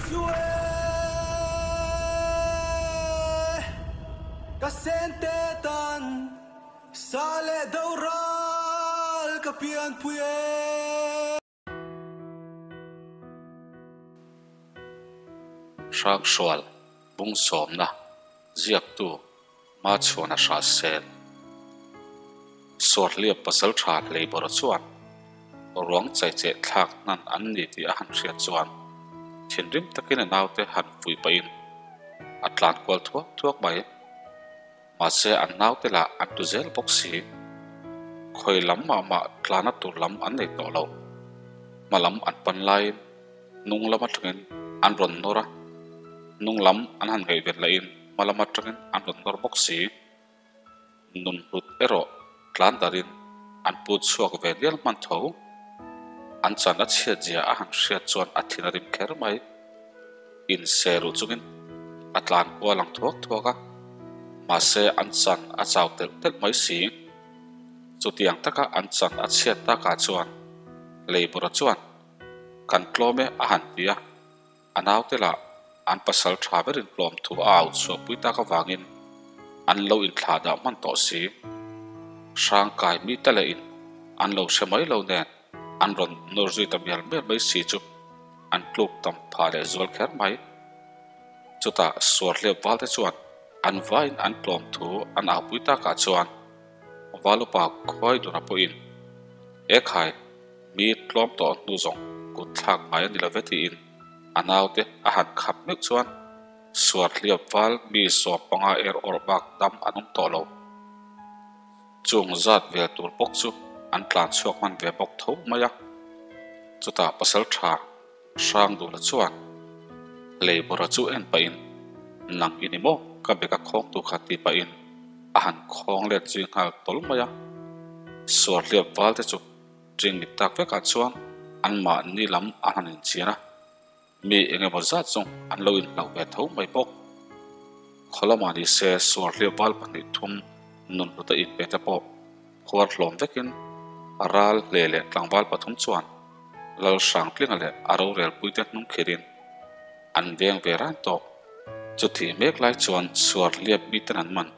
Sue ka sente tan sa leh do ral ka pianpui e. Hrangsual bung sawmna ziaktu Machhuana Hrahsel Suarhliap pasal tha Hleibawra chuan ruang chaicheh thlak hnan an ni tih a han hriat chuan thinrim takin a naute han fuih pahin a tlan kual thuak thuak mai. Mahse an naute lah an tu zel bawk si. Khawi lam mah mah tlana tur lam an nei tawh lo. Hma lam an pan laiin hnung lam atangin an rawn nawr a, hnung lam an han ngaihven lahin hma lam atangin an rawn nawr bawk si. Nun hlut erawh tlan darin an put chhuak ve dial hman tho. An chan a chhiat zia a han hriat chuan a thin a rim kher mai. Inse ruh chungin a tlan kual ang thuak thuak a, mahse an chan a chau telh telh mai si. Chutiang taka an chan a chhiat takah chuan Leibawra chuan kan tlawm e a han ti a, a naute lah an pasal tha berin tlawm thu a au chhuahpui tak avangin an lo inthlah dah hman tawh si. Hrangkai mite lehin an lo hre mai lo nen an rawn nawr zui ta mial mial mai si chu an tluk tam phah leh zual kher mai. Chutah Suarhliap valte chuan an vaiin an tlawm thu an aupui takah chuan Valupa khuai duna pawhin, E khai, mi tlawm tawh hnu zawng kut thlak ngai a ni lo ve tiin a naute a han khap meuh chuan Suarhliap val mi 15 er awrh bak dam an awm tawh lo. Chung zat vel tur bawk chu an tlan chhuak hman ve bawk tho mai a. Chutah pasal tha Hrangdula chuan Leibawra chu en pahin, Nang i ni maw? Ka bag a khawngtu kha ti pahin a han khawng let zui nghal tawl mai a. Suarhliap val te chu ṭingmit tak vekah chuan anmahni lam an han inchian a. Mi eng emaw zat zawng an lo inhlauh ve tho mai bawk. Khaw lamah ni se Suarhliap val 2 3 nun hluta inpe te pawh khuar hlawm vekin ral hle leh tlangval pathum chuan Lal Hrangtlinga leh a rorelpuite hnung khirin an veng ve ran tawh. Chutih mek lai chuan Suarhliap miten an man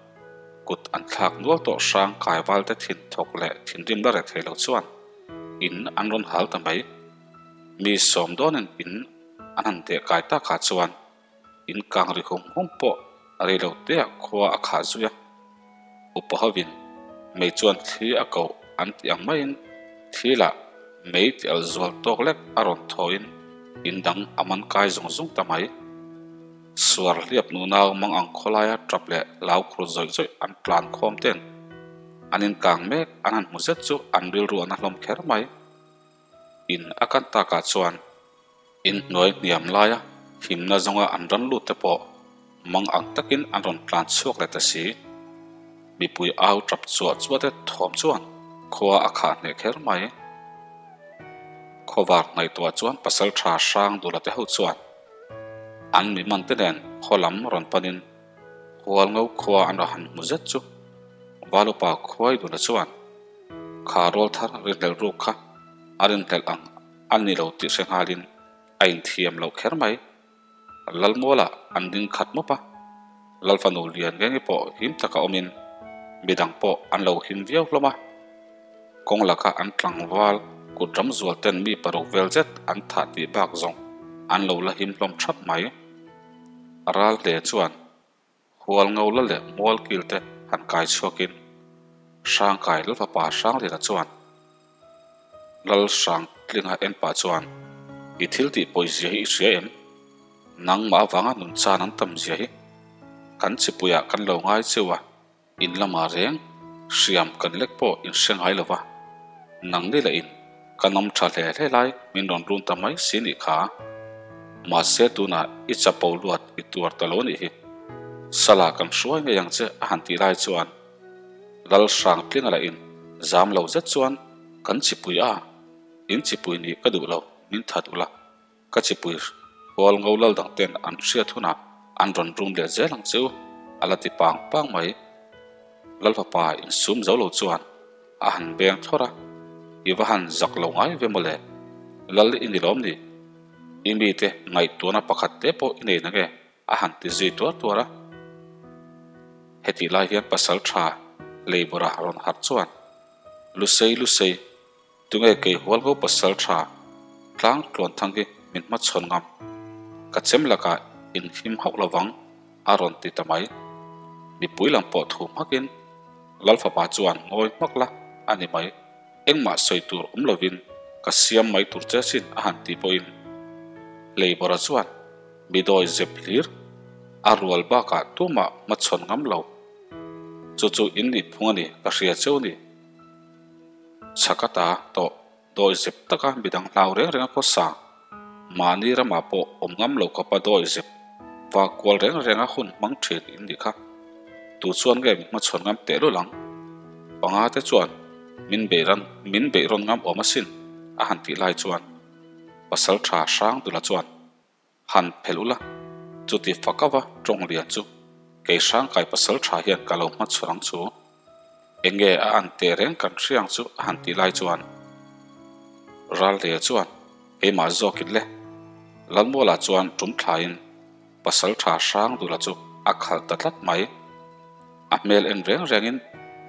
kut an thlak nual tawh hrang kai valte thin thawk leh thinrim la reh thei lo chuan in an rawn hal ta mai. Mi sawm dawnin in an han deh kai takah chuan in kang ri hum hum pawh a rei lo te ah khua a khah zui a. Upa hovin mei chuan thli a koh an tih ang maiin thli lah mei ti al zual tawk lek a rawn thawhin in dang a man kai zung zung ta mai. Suar hliap nunau mang ang khawlaia tap leh lau khur zawih zawih an tlan khawm ten an inkang mek an han hmu zet chu an rilru an a hlawm kher mai. In a kan takah chuan in hnuai hniam laia himna zawnga an rawn lut te pawh mang ang takin an rawn tlan chhuak leh ta si. Mipui au tap chuah chuah te thawm chuan khua a khah hneh kher mai. Khawvar ngaihtuah chuan pasal tha hrang dula te ho chuan an mi man te nen khaw lam rawn panin Hualngo khua an rawn han hmu zet chu Valupa khuai dula chuan Kha rawl thar rinhlelh ruk kha a rinhlelh ang a ni lo tih hre nghalin a inthiam loh kher mai. Lalmualah an ding khat mawp a, Lalfanu lian nge nge pawh him taka awmin midang pawh an lo him viau hlawm a. Kawng laka an tlangval kut ram zual ten mi paruk vel zet an thah tih bak zawng an lo la him hlawm thap mai. Ral hle chuan Hual ngo la leh mual kil te han kai chhuakin Hrangkai Lalfapa Hranglina chuan Lal Hrangtlinga en pah chuan I thil tih pawi zia hi i hria em? Nangmah avanga nun chan an tam zia hi kan chipuiah kan lo ngai cheu a, in lamah reng hriam kan lek pawh in hre ngai lo va, nang ni leh in kan awm tha hle hle lai min rawn run ta mai si nih kha. Mahse tunah i chapo luat i tuar ta lo nih hi. Sala kan hruai ngei ang che a han tih lai chuan Lal hrang tlinga lah in zam lo zet chuan kan chipui a, in chipui nih ka duh lo min that ula ka chipui hual ngo lal dang ten an hriat hunah an rawn rum leh zel ang cheu a la ti pang pang mai. Lal fapa insum zo lo chuan a han beng thawr a, I va han zak lo ngai ve mawle, Lal i ni lawm ni? I mite ngaihtuahna pakhat te pawh i nei na nge? a han ti zui tuar tuar a. Hetih lai hian pasal tha Leibawra rawn harh chuan, Lusei, Lusei, tunge kei hual ngo pasal tha tlang tluan thang hi min hmachhawn ngam? Ka chem lakah in him hauh lovang a rawn ti ta mai. Mipui lam pawh thu hmakin Lalfapa chuan ngawi hmak la a ni mai. Engmah sawi tur awm lovin ka siam mai tur che sin a han ti pawhin Leibawra chuan mi dawi zep hlir a rual bakah tumah hmachhawn ngam lo. Chu chu in nih phung a ni ka hria cheu ni. Chhakata tawh dawi zep taka midang hlau reng reng a khawsa. Mahni ramah pawh awm ngam lo khawpa dawi zep va kual reng renga hun hmang thin in nih kha. Tu chuan nge min hmachhawn ngam teh lul ang? Panga te chuan min beih ran min beih rawn ngam awm asin a han tih lai chuan pasal tha hrang dula chuan han phelh ula, chuti fak ava tawng lian chu kei hrangkai pasal tha hian ka lo hmachhawn ang chu. Enge a an teh reng kan hriang chu a han tih lai chuan Ralhleia chuan keimah zawkin le Lalmuala chuan tum thlain pasal tha hrang dula chu a khalh ta tlat mai. A hmel en reng rengin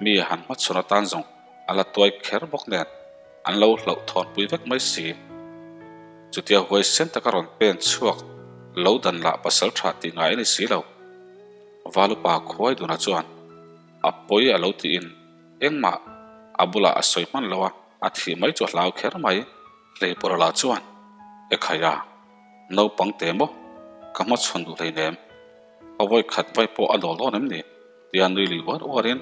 mi han hmachhawn atan zawng a la tuai kher bawk nen an lo hlauh thawnpui vek mai si. Chutia huaisen taka rawn pen chhuak lo dan lah pasal tha tih ngai a ni si lo. Valupa khuai duna chuan A pawi a lo tiin engmah a bulah a sawi hman lo a, a thih mai chu a hlau kher mai. Hleipawrala chuan, E khaia, naupang te maw? Ka hmachhawn duh hleinem. A vawi khat vai pawh a dawl dawn em ni? tia nui lui uar uarin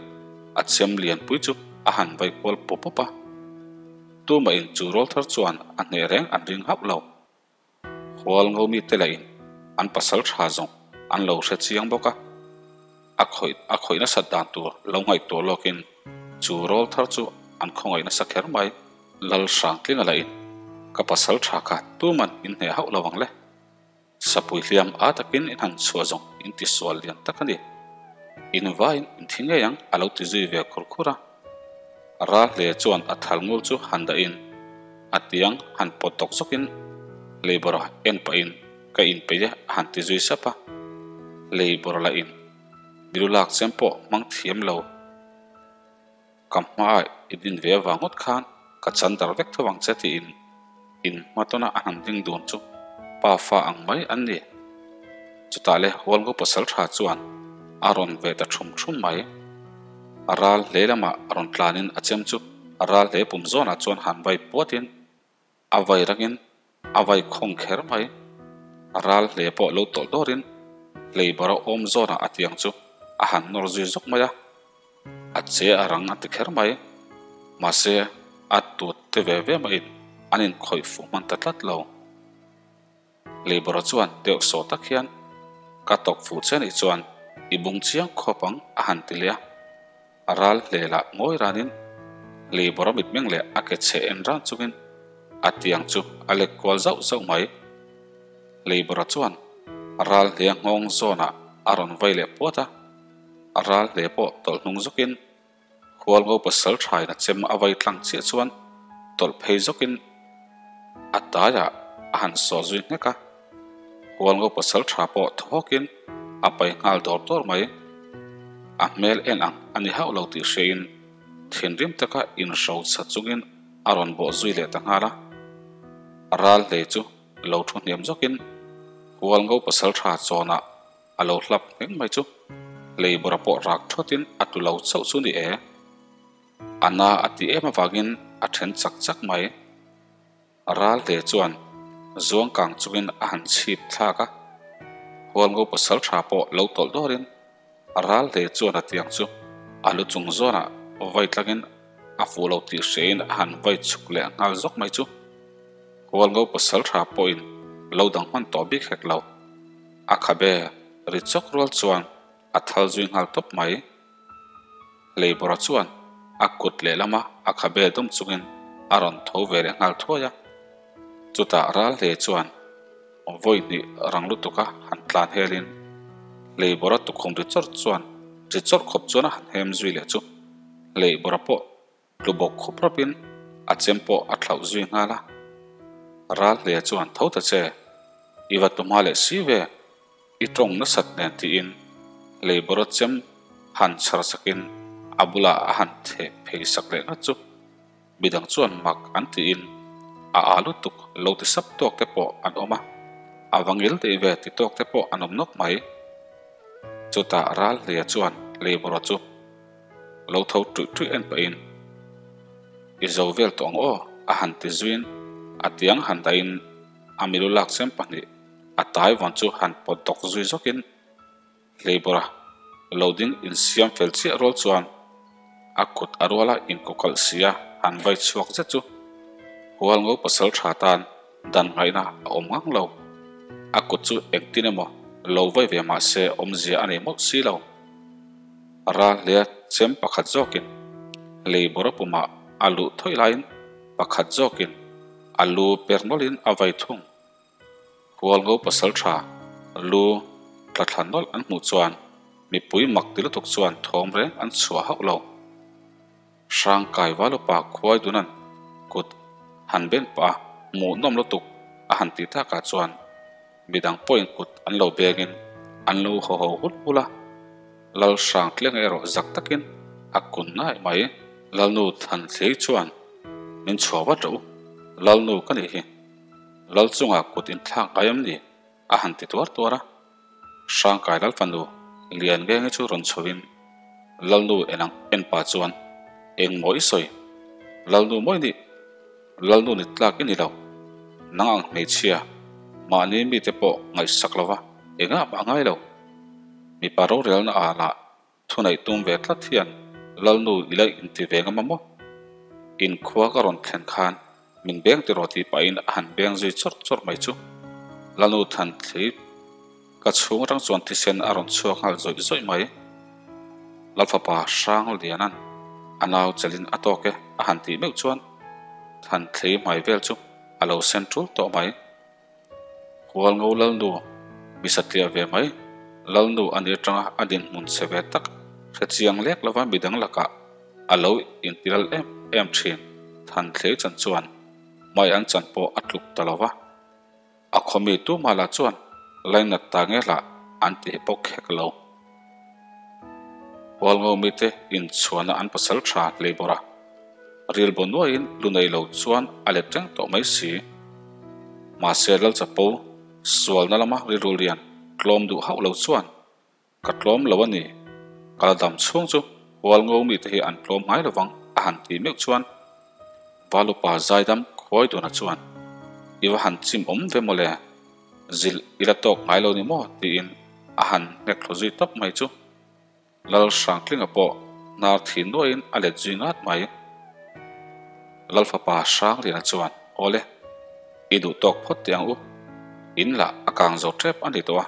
a chem lianpui chu a han vai kual pawp pawp a. Tumah in chu rawl thar chuan a hneh reng an ring hauh lo. Hual ngo mite lah in an pasal tha zawng an lo hre chiang bawk a, a khawih a khawih nasat dan tur lo ngaihtuah lawk in chu rawl thar chu an khawngaih nasa kher mai. Lal Hrangtlinga lah in ka pasal tha kha tuman in hneh hauh lo ang le. Sapui hliam a takin in han chhuah zawng in ti sual lian tak a ni. In vaiin in thi ngei ang a lo ti zui ve khur khur a. Ral hle chuan a thal ngul chu han dah in a tiang han pawt tawk zawk in Leibawra en pah in ka in peih e a han ti zui sap a. Leibawra lah in milu lak chem pawh hmang thiam lo. Ka hmaah i din ve avang ngawt khan ka chan dar vek tho ang che tiin in hmatawna a han ding dun chu pa fa ang mai an ni. Chutah le Hualngo pasal tha chuan a rawn ve ta thum thum mai. A ral hle lamah rawn tlanin a chem chu a ral hle pum zawnah chuan han vai puatin A vai rangin a vai khawng kher mai. A ral hle pawh lo tawlh dawrin Leibara awm zawnah a tiang chu a han nawr zui zawk mai a. A che a rang a ti kher mai. Mahse, a tut te ve ve maiin an inkhawih fuh hman ta tlat lo. Leibara chuan deuh sawh tak hian, Ka tawk fuh che nih chuan i bung chiang khawp ang a han ti leh a. A ral hle lah ngawi ranin Leibara mitmeng leh a ke chhe en ran chungin a tiang chu a lek kual zauh zauh mai. Leibara chuan a ral hle nghawng zawnah a rawn vai leh puat a, a ral hle pawh tawlh hnung zawkin Hualngo pasal thain a chem a vai tlang chiah chuan tawlh phei zawkin a taiah a han sawh zui nghek a. Hualngo pasal tha pawh thaw hawkin a pai nghal dawr dawr mai. A hmel en ang a ni hauh lo tih hriain thinrim taka inhro chha chungin a rawn bawh zui leh ta nghal a. Ral hlei chu lo thu hniam zawkin Hualngo pasal tha chawnah A lo hlap ngheng mai chu Leibawra pawh rak thawtin a tlu lo chauh chu ni e. A na a ti em avangin a then chak chak mai. Ral hle chuan zuang kang chungin a han chhip thlak a. Hualngo pasal tha pawh lo tawlh dawrin ral hle chuan a tiang chu a lu chung zawnah vai tlangin a fuh lo tih hriain a han vai chhuk leh nghal zawk mai chu. Hualngo pasal tha pawhin lo dang hman tawh bik hek lo. A khabe ri chawk rual chuan a thal zui nghal tawp mai. Leibawra chuan a kut lehlama a khabe dawm chungin a rawn tho ve leh nghal thuai a. Chutah ral hle chuan vawi hnih rang lutuka han tlan helin Leibawra tukhum ri chawrh chuan ri chawrh khawp chuan a han hem zui leh chu Leibawra pawh Tlu bawk khup rawpin a chem pawh a thlauh zui nghal a. Ral hle chuan tho ta che. I va tu hma leh si ve, i tawng nasat nen tiin Leibawra chem han chhar sakin a bulah a han theh phei sak leh ngat chu midang chuan mak an tiin a â lutuk lo ti sap tawk te pawh an awm a, a va ngil deih ve ti tawk te pawh an awm nawk mai. Chutah Ralhleia chuan Leibawra chu lo tho ṭuih ṭuih en pahin, I zo vel tawh ang aw, a han ti zuiin a tiang han dahin a milu lak chem pahnih a tai vawn chu han pawt dawk zui zawkin Hleibawra lo ding insiam fel chiah rual chuan a kut a ruala inkawkalh sia han vai chhuak zet chu Hualngo pasal tha tan dan ngaihna a awm ngang lo. A kut chu engtin emaw lo vai ve mah se awmzia a nei mawlh si lo. Ral hlea chem pakhat zawkin Hleibawra pumah a luh thawih laiin pakhat zawkin a lu per nawlhin a vai thung. Hualngo pasal tha lu tla thla nawlh an hmuh chuan mipui mak ti lutuk chuan thawm reng an chhuah hauh lo. Hrangkai Valupa khuai dunan kut han ben pah a hmuhnawm lutuk a han tih takah chuan midang pawhin kut an lo bengin an lo haw ho hul hul a. Lal Hrangtlenga erawh zak takin a kun ngai mai. Lalnu Thanthei chuan min chhuah vat rawh u, Lalnu ka nih hi. Lal chungah kut inthlak ngai em ni? a han ti tuar tuar a. Hrangkai Lal fanu Lian Ngengi chu rawn chhoin Lalnu en ang en pa chuan, Eng maw i sawi? Lalnu mawi nih? Lalnu ni tlak i ni lo. Nang ang hmeichhia, mahni mite pawh ngaihsak lova engah mah a ngai lo. Mipa rorelna ah lah Thuneih tum ve tlat hian Lalnu i la inti ve ngam a maw? Inkhua ka rawn thlen khan min beng tiraw tih pahin a han beng zui chawrh chawrh mai chu. Lalnu than thli ka chhung atang chuan thisen a rawn chhuak nghal zawih zawih mai. Lalfapa Hrang Lianan a nau chelin a tawk e a han tih meuh chuan than thli hmai vel chu a lo sen tul tawh mai. Hualngo Lalnu mi satliah ve mai. Lalnu a ni atanga a dinhmun chhe ve tak hre chiang lek lova midang lakah a lo intilal em em thin. Thanthei chan chuan mai an chan pawh a tluk ta lova, a khawmi tumah lah chuan lainat ta nge lah an ti bawk hek lo. Hualngo mite inchhuahna an pasal tha hlei bawrh a, rilbo nuaiin lu nei lo chuan a let reng tawh mai si. Mahse Lalchapo sualna lama rilru lian tlawm duh hauh lo chuan ka tlawm lo a ni, ka la dam chhung chu Hualngo mite hi an tlawm ngai lovang a han ti meuh chuan Valupa zaidam khuai duna chuan i va han chim awm ve mawle. Zilh i la tawk ngai lo ni maw? tiin a han hnek thlu zui tawp mai chu. Lal Hrangtlinga pawh hnar thi nuaiin a let zui ngat mai. Lal fapa Hrangliana chuan, Awle, i duh tawk phawt teh ang u. In lah a kang zo tep a ni tawh a.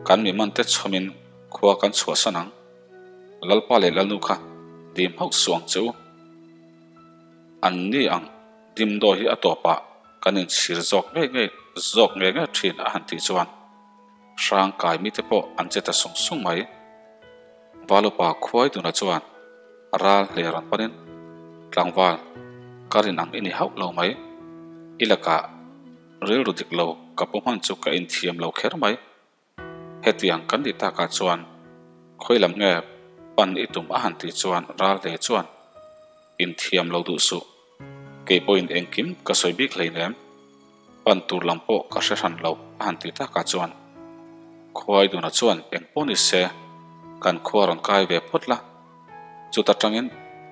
Kan mi man te chhawmin khua kan chhuahsan ang. Lalpa leh Lalnu kha dim hauh suh ang che u. An ni ang dimdawi hi a tawpah kan inchhir zawk ngei ngei zawk ngei ngei thin a han tih chuan hrang kai mite pawh an che ta sung sung mai. Valupa khuai duna chuan ral hle rawn panin tlangval ka rin ang i ni hauh lo mai. I lakah rilru dik lo ka pu hman chu ka inthiam lo kher mai. Hetiang kan tih takah chuan khawi lam nge pan i tum a han tih chuan ral hle chuan inthiam lo duh suh. Kei pawhin engkim ka sawi bik hleinem, pan tur lam pawh ka hre hran lo a han tih takah chuan khuai duna chuan eng pawh ni se kan khua rawn kai ve phawt la, chuta tangin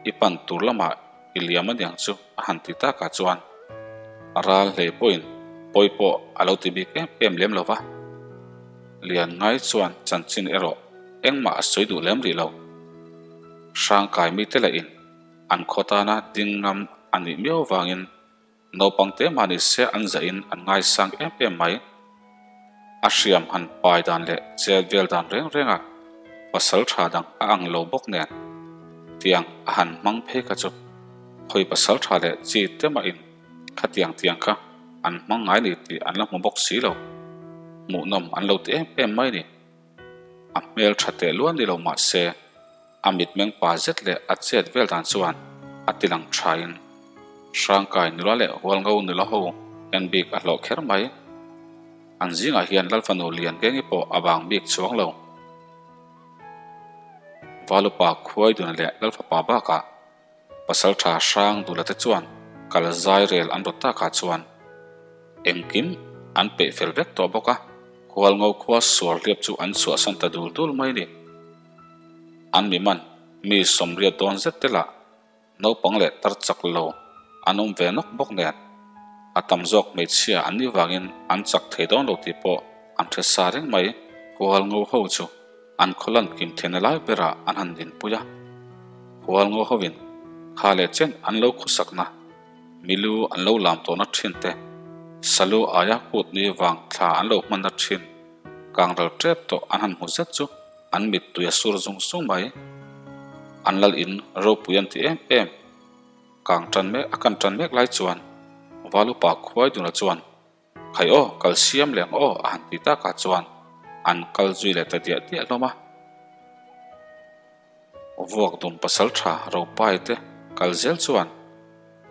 i pan tur lamah i liam aniang chu a han ti takah chuan ral hlei pawhin pawi pawh a lo ti bik em em lem lo va. Lian ngai chuan chanchin erawh engmah a sawi duh lem rih lo. Hrangkai mite lahin an khaw tana ding ngam a nih miau vangin Naupang te mah ni se an zahin an ngaisang em em mai. A hriam han pai dan leh chet vel dan reng reng a pasal tha dang a ang lo bawk nen tiang a han hmang phei kha chu khawi pasal tha leh chi te mahin khatiang tiang kha an hmang ngai ni tih an la hmu bawk si lo. Hmuhnawm an lo ti em em mai ni. A hmel tha teh luan ni lo mah se A mitmeng pa zet leh a chet vel dan chuan a ti lang thain Hrangkai nula leh Hualngo nula ho en bik a hlawh kher mai. An zingah hian Lalfanu Liangengi pawh a vang bik chuang lo. Valupa Khuaiduna leh Lalfapa bakah Pasaltha hrang Dulate chuan kal zai rel an rawt takah chuan engkim an peih fel vek tawh bawk a, Hualngo khua suar hliap chu an chhuahsan ta dul dul mai a ni. An mi man mi sawmriat dawn zet te lah naupang leh tar chak lo an awm ve nawk bawk nen a tam zawk hmeichhia an nih vangin an chak thei dawn lo tih pawh an hre sa reng mai. Hualngo ho chu An khawlan kim theihna lai berah an han dinpui a, Hualngo hovin kha leh chen an lo khawsakna, milu an lo lam tawhna thin te, salu aia kut ni vang thla an lo hmanna thin kangral tep tawh an han hmu zet chu an mittui a sur zung zung mai. An lal in ropui an ti em em. Kang tan mek a kan tan mek lai chuan Valupa Khuaiduna chuan Khai aw, kal siam leh ang aw a han ti takah chuan an kal zui leh ta diah diah hlawm a. Vuak dum pasal tha Ropai te kal zel chuan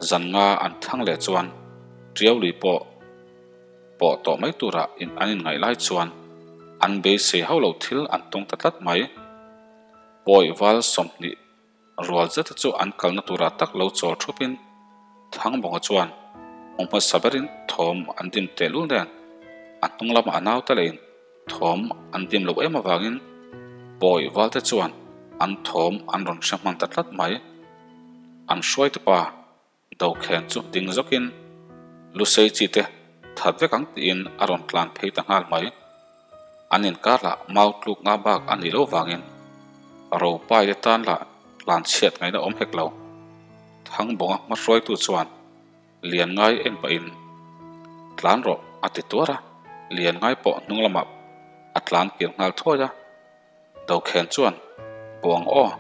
zan nga an thang leh chuan Tiau lui pawh pawh tawh mai turah in an inngaih lai chuan an beisei hauh lo thil an tawng ta tlat mai. Pawi val 20 Rual zeta chu an kalna turah tak lo chawl thupin Thangbawnga chuan hmu hmasa berin thawm an dim tehlul nen a hnung lama a naute leiin thawm an dim loh em avangin pawi valte chuan an thawm an rawn hre hman ta tlat mai. An hruaitupa Dokhen chu ding zawkin Lusei chi te that vek ang tiin a rawn tlan phei ta nghal mai. An inkar lah mau tluk nga bak a nih loh vangin Ropai te tan lah tlan chhiat ngaihna awm hek lo. Thangbawnga hmahruaitu chuan Lian ngai en pahin tlan rawh a ti tuar a, Lian ngai pawh hnung lamah a tlan kir nghal thuai a. Dokhen chuan, Buang aw,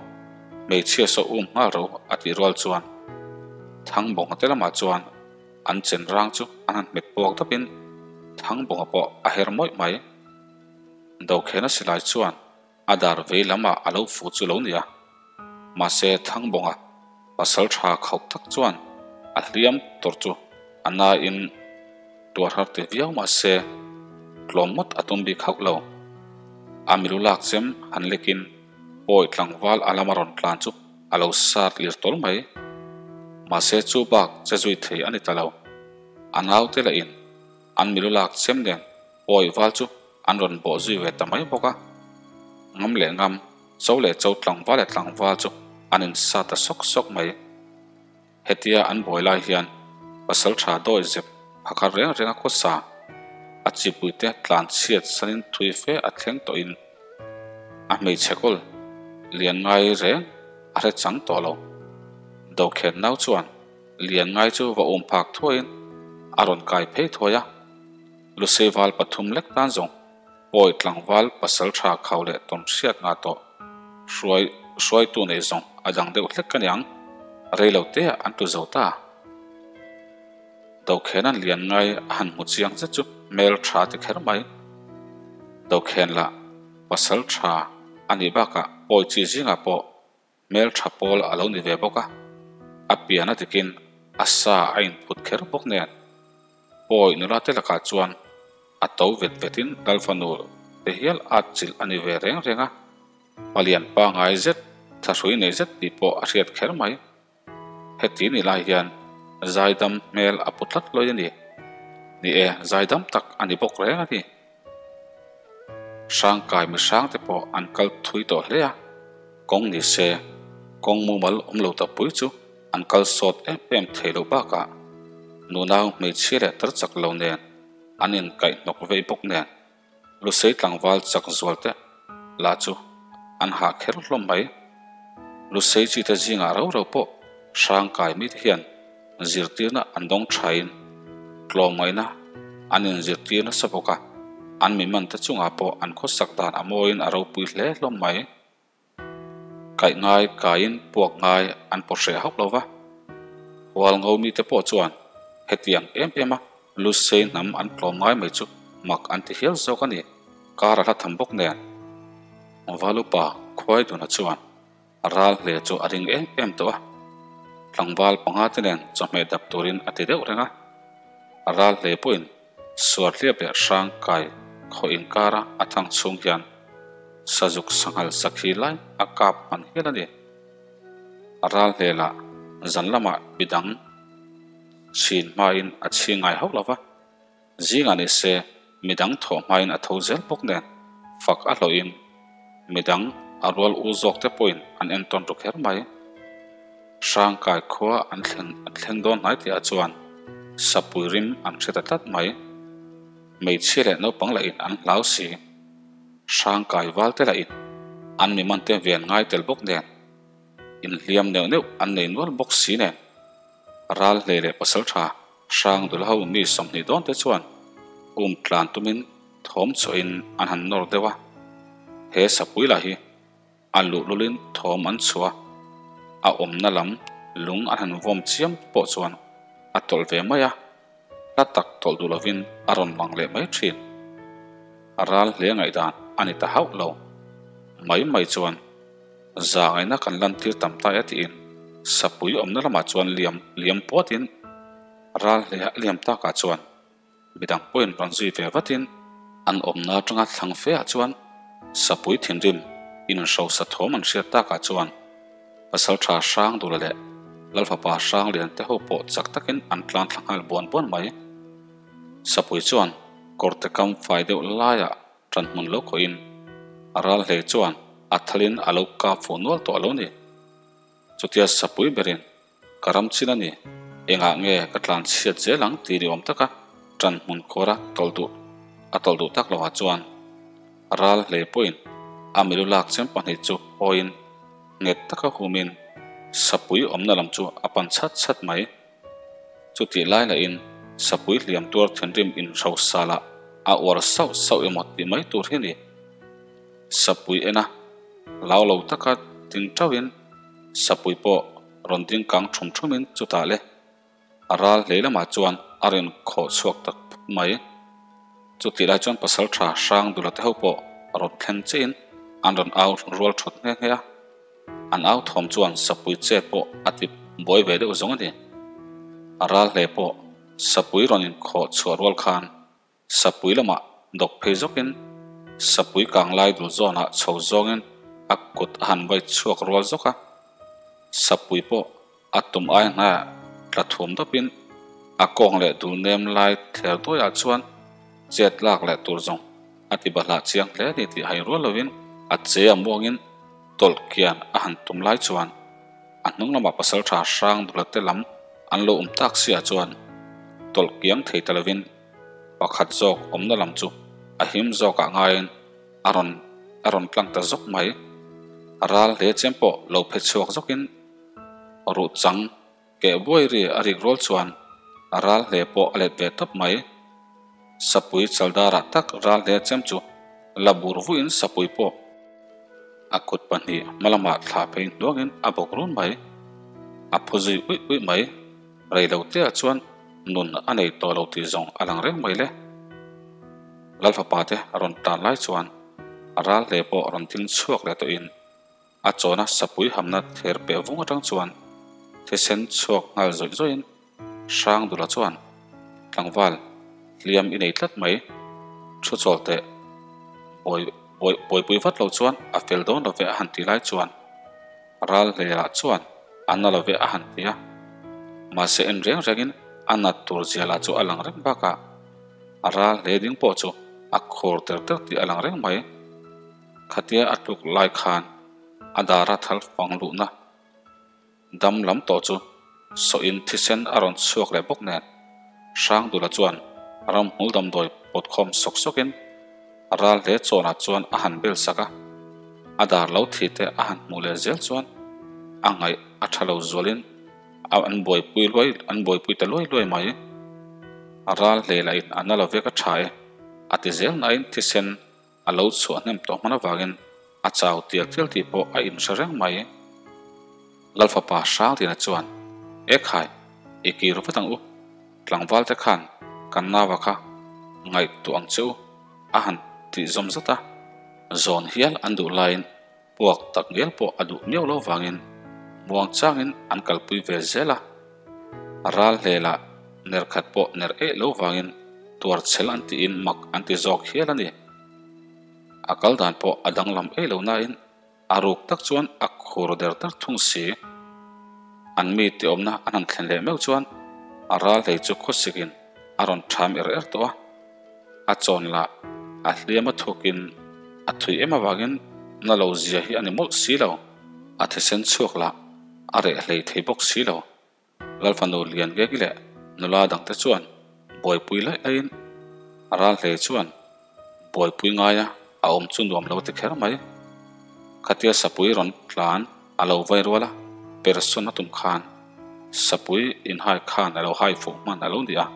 hmeichhia saw um nghal ro a tih rual chuan Thangbawnga te lamah chuan an chen rang chu an han hmet puak dapin Thangbawnga pawh a her mawih mai. Dokhena silai chuan a dar vei lamah a lo fu chu lo nia. Mahse Thangbawnga pasal tha khauh tak chuan a hliam tawrh chu a nain tuar har ti viau mahse tlawm ngawt a tum bik hauh lo. A milu lak chem han lekin pawi tlangval a lama rawn tlan chu a lo sat lir tawl mai. Mahse chu bak che zui thei a ni ta lo. A naute lah in an milu lak chem nen pawi val chu an rawn bawh zui ve ta mai bawk a. Ngam leh ngam, cho leh cho tlangval leh tlangval chu an in sa ta sawk sawk mai. Hetia an buai lai hian pasal tha dawi zep phakhat reng reng a khawsa a chipuite tlan chhiat sanin thui fe a thleng tawhin a hmeichhe kawl lian ngai reng a hre chang tawh lo. Dokhen nau chuan lian ngai chu va um phak thuaiin a rawn kai phei thuai a, Lusei val pathum lek tan zawng Pawi tlangval pasal tha khau leh tawn hriat nga tawh hruai hruaitu nei zawng a dang deuh hlek ka niang, rei lo te an tu zo ta. Dokhenan lian ngai a han hmu chiang zet chu hmel tha ti kher mai. Dokhen lah pasal tha a nih bakah pawi chi zingah pawh Hmel tha pawl a lo ni ve bawk a, a pian a dikin a sa a inphut kher bawk nen. Pawi nula te lakah chuan a to vet vetin Lalfanu te hial at chilh a ni ve reng reng a, palian pangai zet, thahrui nei zet tih pawh a hriat kher mai. Heti ni lai hian zaidam hmel a pu tlat lawi a ni. Ni e, zaidam tak a ni bawk reng a ni. Hrangkai mihrang te pawh an kal thui tawh hle a, kawng ni se kawng mumal awm lo tak pui chu an kal sawt em em thei loh bakah nunau hmeichhia leh tar chak lo nen an inkaihhnawk vei bawk nen Lusei tlangval chak zual te lah chu an hah kher hlawm mai. Lusei chi te zingah rau rau pawh hrangkai mite hian zirtirna an dawng thain tlawmngaihna an inzirtir nasa bawk a, an miman te chungah pawh an khawsak dan a mawiin a ropui hle hlawm mai. Kaih ngai kaiin puak ngai an pawh hreh hauh lo va, Hualngo mite pawh chuan hetiang em em a Lusei hnam an tlawm ngai mai chu mak an ti hial zawk a ni, kar a hla tham bawk nen. Valupa Khuaiduna chuan ral hle chu a ring em em tawh a, tlangval panga te nen chawhmeh dap turin a ti deuh reng a, ral hle pawhin. Suarhliap leh Hrangkai khaw inkara a thang chhung hian Sazuk sanghal sakhi lai a kap hman hial a ni. A ral hlelah zan lamah midang chhin hmain a chhi ngai hauh lo va, zingah ni se midang thawh hmain a tho zel bawk nen fak a hlawhin midang a rual u zawk te pawhin an entawn ru kher mai. Hrangkai khua an thleng an thleng dawn hnai tihah chuan sapui rim an hre ta tlat mai. Hmeichhia leh naupang lahin an hlau si. Hrangkai val te lahin an mi man te ven ngai tel bawk nen inhliam neuh neuh an nei nual bawk si nen ral hlei leh pasal tha hrang dul ho mi 20 dawn te chuan um tlan tumin thawm chhuahin an han nawr deuh a. He sapui lah hi a luh lulin thawm an chhuah a, a awmna lam lung an han vawm chiam pawh chuan a tawlh ve mai a, hla tak tawlh duh lovin a rawn lang leh mai thin. A ral hle ngaihdan a ni ta hauh lo. Mai mai chuan zangaihna kan lantir tam ta e tiin sapui awmna lamah chuan liam liam puatin ral hle a liam takah chuan Midang pawhin rawn zui ve vatin an awmna atanga thlang fe ah chuan sapui thinrim inhrosa thawm an hriat takah chuan Pasaltha Hrangdula leh Lalfapa Hranglian te ho pawh chak takin an tlan thla nghal buan buan mai. Sapui chuan kawrte kam fai deuh laiah tan hmun lo khawhin a ral hlei chuan a thalin a lo kap fuh nual tawh a lo ni. Chutia sapui berin Ka ram chin a ni. Engah nge ka tlan chhiat zel ang tih ni awm taka tan hmun kawra tawlh duh a tawlh duh tak lovah chuan ral hlei pawhin a milu lak chem pahnih chu hawiin nghet taka humin sapui awmna lam chu a pan chhat chhat mai. Chutih lai lahin sapui hliam tuar thinrim inhro salah a uar sauh sauh emaw tih mai tur hi a ni. Sapui ena lau lo taka ding tauhin sapui pawh rawn ding kang thum thumin chutah le a ral hlei lamah chuan a rawn khawh chhuak tak phut mai. Chutih lai chuan pasal tha hrang dula te ho pawh rawn thleng chiahin an rawn au rual thawt nghe nghe a. An au thawm chuan sapui che pawh a ti buai ve deuh zawng a ni. A ral hlei pawh sapui rawn inkhawh chhuah rual khan Sapui lamah dawk phei zawkin sapui kang lai dul zawnah chho zawngin a kut a han vai chhuak rual zawk a. Sapui pawh a tum ai hnaiah tla thum dawpin a kawng leh dul nem lai thler duaiah chuan chet lak leh tur zawng a ti bahlah chiang hle a ni tih hai rual lovin a che a muangin tawlh kian a han tum lai chuan a hnung lamah pasaltha hrang dula te lam an lo awm tak siah chuan tawlh kiang thei ta lovin Pakhat zawk awmna lam chu a him zawkah ngaiin a rawn a rawn tlang ta zawk mai. A ral hle chiam pawh lo phe chhuak zawkin ruh chang keh buai ri a rik rual chuan a ral hle pawh a let ve tawp mai. Sapui chaldarah tak ral hle chiam chu la bur vuiin sapui pawh a kut pahnih hma lamah thla phei hnuangin a bawk run mai. A phu zui uih uih mai. Rei lo teah chuan nun a nei tawh lo tih zawng a lang reng mai le. Lalfapa te a rawn tan lai chuan a ral hle pawh rawn ding chhuak leh tawhin a chawna sapui hamna ther peh vung atang chuan thisen chhuak nghal zawih zawihin Hrangdula chuan tlangval hliam i nei tlat mai thu chawl teh bawi bawi bawipui vat lo chuan a fel dawn lo ve a han ti lai chuan Ral hleirah chuan a na lo ve a han ti a, mahse en reng rengin a nat tur zia lah chu a lang reng bakah a ral hle ding pawh chu a khur ter ter tih a lang reng mai. Khatia a tluk lai khan a dara thal fang luhna dam lam tawh chu sawhin thisen a rawn chhuak leh bawk nen Hrangdula chuan ramhmul damdawi pawt khawm sawk sawkin A ral hle chawnah chuan a han bel sak a, a dar lo thi te a han hmuh leh zel chuan a ngaih a tha lo zualin a an buaipui luai an buaipui ta luai luai mai. A ral hle lahin a na lo vek a tha e a ti zel nain thisen a lo chhuah hnem tawh hman avangin a chau tial tial tih pawh a inhre reng mai. Lalfapa Hrangtina chuan, E khai, i kir vat ang u. Tlangval te khan kan nau a kha ngaihtuah ang che u a han tih zawm zat a, zawn hial an duh laiin puak tak ngial pawh a duh miau lo vangin muang changin an kalpui ve zel a, ral hle lah ner khat pawh ner eih lo vangin Tuarchhel an tiin mak an ti zawk hial a ni. A kal dan pawh a danglam ei lo nain a ruk tak chuan a khur der der thung si. An mi tiawmna an han thlen leh meuh chuan a ral hlei chu khawsikin a rawn ṭham er er tawh a. A chawn lah a hliam a thukin a thui em avangin na lo zia hi a ni mawlh si lo. A thisen chhuak lah a reh hlei thei bawk si lo. Lalfanu lian ngek leh nula dangte chuan buaipui laih laihin a ral hle chuan buaipui ngaia a awm chu nuam lo ti kher mai. Khatia sapui rawn tlan a lo vai rual a, persawn a tum khan sapui inhai khan a lo hai fuh hman a lo ni a.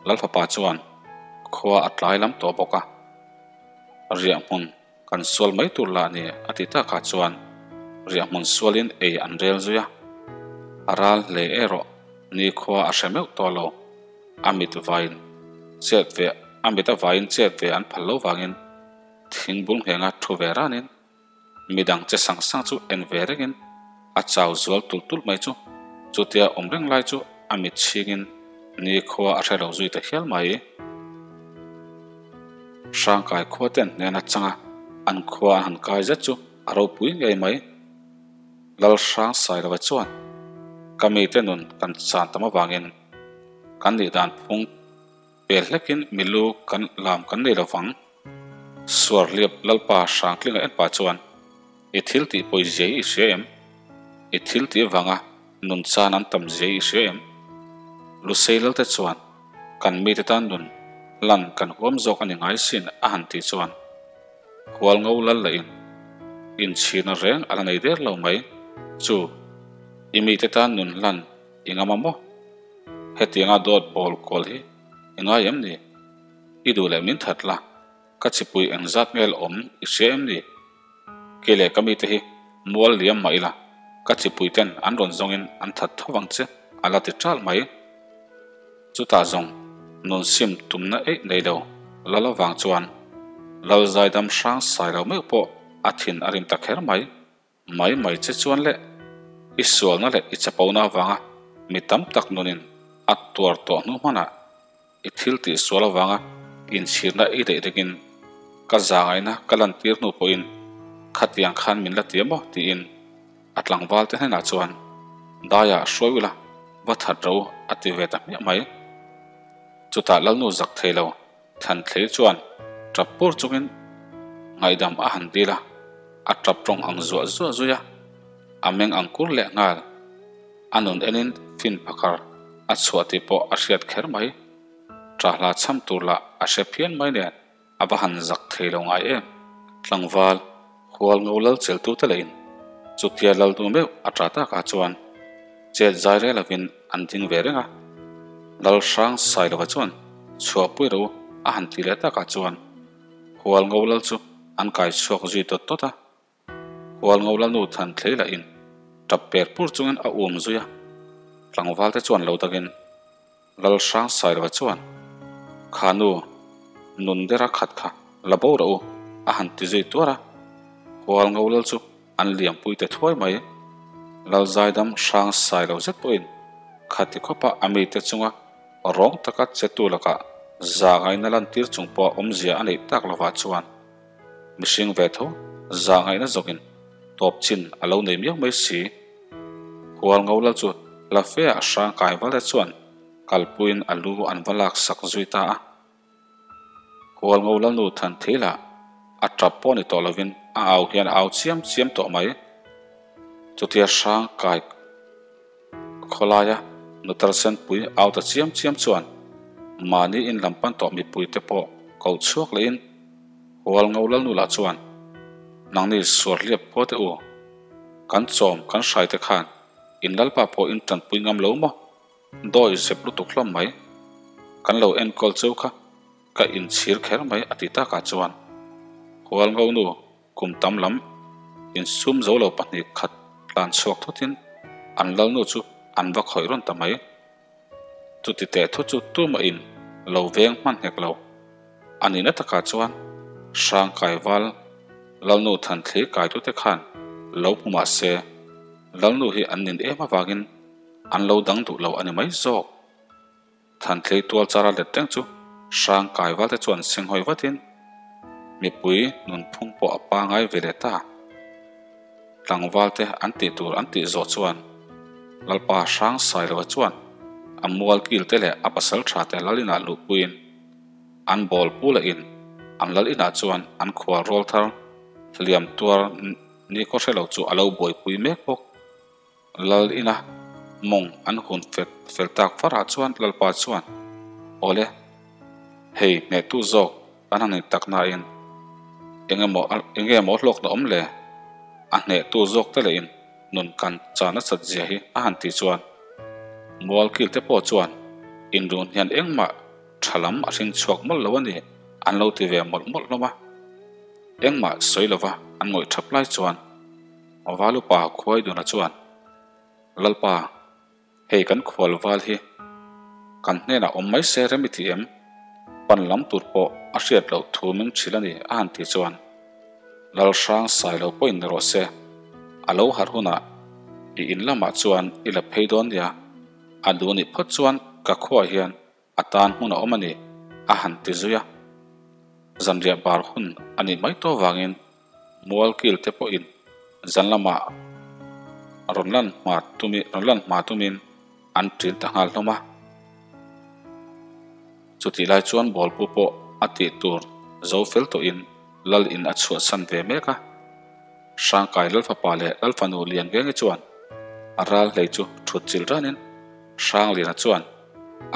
Lalfapa chuan khua a tlai lam tawh bawk a, riahhmun Kan sual mai tur lah ni a ti takah chuan riahhmun sualin ei an rel zui a, a ral hle erawh nikhua a hre meuh tawh lo. A mit vaiin chet ve a mit a vaiin chet ve an phal lo vangin thingbul nghenga thu ve ranin midang che sang sang chu en ve rengin a chau zual tulh tulh mai chu chutia awm reng lai chu a mit chhingin nikhua a hre lo zui ta hial mai. Hrangkai khua te an hnen atanga an khua an han kai zet chu a ropui ngei mai. Lal Hrang Sailova chuan, Ka mite nun kan chan tam avangin kan nih dan phung pel hlekin milu kan lam kan nei lovang. Suarhliap Lalpa Hrangtlinga en pah chuan, I thil tih pawi zia hi i hria em? I thil tih avanga nun chan an tam zia hi i hria em? Lusei Lalte chuan, Kan mite tan nun lan kan huam zawk a ni ngai sin a han tih chuan hual ngo lal leh in inchhirna reng a la nei der lo mai. Chu, i mite tan nun lan i ngam a maw? Hetianga dawt bawl kual hi i ngai em ni? I duh leh min that la, ka chipui engzat ngel awm i hria em ni? Kei leh ka mite hi mual liam mah ila, ka chipui ten an rawn zawngin an that tho vang che a la ti ṭalh mai. Chutah zawng nun sim tumna eih nei lo lal avang chuan lal zaidam hrang sai lo meuh pawh a thin a rim ta kher mai. Mai mai che chuan leh i sualna leh i chapona avanga mi tam tak nunin a tuar tawh hnu hmanah i thil tih sual avanga inchhirna i daih ringin ka zangaihna ka lantir hnu pawhin khatiang khan min la ti emaw tiin a tlangval te hnenah chuan Daiah hruai ula va that ro a ti ve ta hmiah mai. Chutah Lalnu zak thei lo Thanthlei chuan tap pur chungin ngaihdam a han dil a, a tap tawng ang zuah zuah zui a, a meng ang kur leh nghal. A nun enin fin phakar a chhuah tih pawh a hriat kher mai. Ṭahla chham tur lah a hre phian mai nen a va han zak thei lo ngai em. Tlangval, hual ngo lal cheltute lehin chutia lal nu meuh a ṭah takah chuan chet zai rel lovin an ding ve reng a. Lal hrang sai lova chuan chhuahpui ro a han ti leh takah chuan hual ngo lal chu an kai chhuak zui tawt tawt a. Hual ngo lal nu than thlei lahin tap per pur chungin a um zui a. Tlangval te chuan lo dangin Lal hrang sai lova chuan Kha nu, nun dera khat kha la bo rawh u a han ti zui tuar a. Hual ngo lal chu an liampui te thuai mai. Lal zaidam hrang sai lo zet pawhin khati khawpa a mite chunga rawng taka chetu lakah zahngaihna lantir chung pawh awmzia a neih tak lovah chuan mihring ve tho zahngaihna zawkin tawp chin a lo nei miau mai si. Hual ngo lal chu la feah hrang kai vale chuan kalpuiin a lu an va lak sak zui ta a. Hualngo Lalnu Thanthila a tap pawh ni tawh lovin a au hian a au chiam chiam tawh mai. Chutia hrang kai khawlaia nutar senpui au ta chiam chiam chuan mahni in lam pan tawh mipui te pawh koh chhuak lehin Hualngo Lalnu lah chuan nangni suar hliap phaw teh u, kan chawm kan hrai te khan in Lalpa pawh in tanpui ngam lo maw? Dawi zep lutuk hlawm mai. Kan lo enkawl cheu kha ka inchhir kher mai a ti takah chuan Hualngo nu kum tam lam insum zo lo pahnih khat tlan chhuak thutin an lalnu chu an va khawih rawn ta mai. Chuti teh thu chu tumahin lo veng hman nghek lo. A nihna takah chuan Hrangkaival lalnu thanthli kaitute khan lo hmu mah se lalnu hi an nin em avangin An lo dang duh lo a ni mai zawk. Thantlei tual chara let reng chu Hrang kai val te chuan senghawi vatin mipui nunphung pawh a pangai ve leh ta. Tlangval te an tih tur an tih zawh chuan Lalpa Hrang Sailova chuan a mual kil te leh a pasal tha te lal inah luhpuiin an bawl pu leh in an lal inah chuan an khual rawl thar hliam tuar ni khaw hre lo chu a lo buaipui mek bawk. Lal ina mawng an hun fet fel tak farah chuan Lalpa chuan, Awle, hei hnehtu zawk kan han in tak nain engemaw enge maw hlawkna awm le? A hnehtu zawk te leh in nun kan chan nasat zia hi a han tih chuan Mualkil te pawh chuan inrun hian engmah tha lam a hring chhuak mawlh lo a ni an lo ti ve mawlh mawlh hlawm a. Engmah sawi lova an ngawih thap lai chuan Valupa Khuaiduna chuan, Lalpa, hei kan khual val hi kan hnenah awm mai se rem i ti em? Pan lam tur pawh a hriat loh thu min hrilh a ni a han ti chuan, Lalhrang Sailo pawhin ni rawh se, a lo harh hunah i in lamah chuan i la phei dawn nia, a duh nih phawt chuan ka khuaah hian A tan hmun a awm a ni, a han ti zui a. Zanriah bar hun a nih mai tawh vangin Mualkil te pawhin zan lamah rawn lan hma tumi rawn lan hma tumin an ṭin ta nghal hlawm a. Chutih lai chuan bawlpu pawh a tih tur zo fel tawhin Lal in a chhuahsan ve mek a. Hrangkai Lalfapa leh Lalfanu Lianvengi chuan a ral hlei chu thut chilh ranin Hrangliana chuan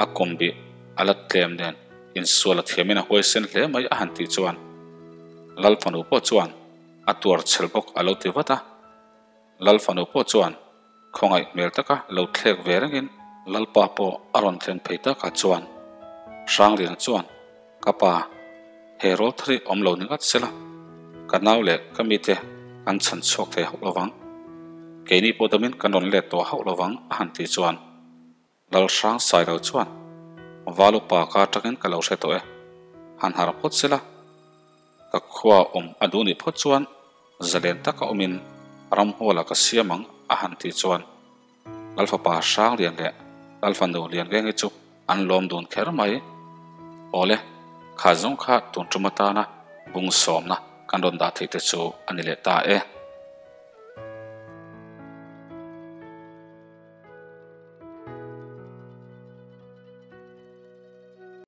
a kum bih a la tlem nen insual a thiamin a huaisen hle mai a han tih chuan Lalfanu pawh chuan a tuar chhel bawk a lo ti vat a. Lalfanu pawh chuan khawngaih hmel taka lo thlek ve rengin Lalpa pawh a rawn thlen phei takah chuan Hrangliana chuan Ka pa, he rawl thar hi awm lo ni ngat sela, ka nau leh ka mite an chhan chhuak thei hauh lovang. Keini pawh damin kan rawn let tawh hauh lovang a han tih chuan Lalhrang Sailo chuan, Val upa ka atangin ka lo hre tawh e, han harh phawt sela, ka khua awm a duh nih phawt chuan zalen taka awmin ramhuala ka siam ang a han tih chuan Lalfapa Hranglian leh Lalfanu Lianvengi chu an lawm dun kher mai. Awle, kha zawng kha tun tum atana bung sawmna kan rawn dah theih te chu a ni leh ta e.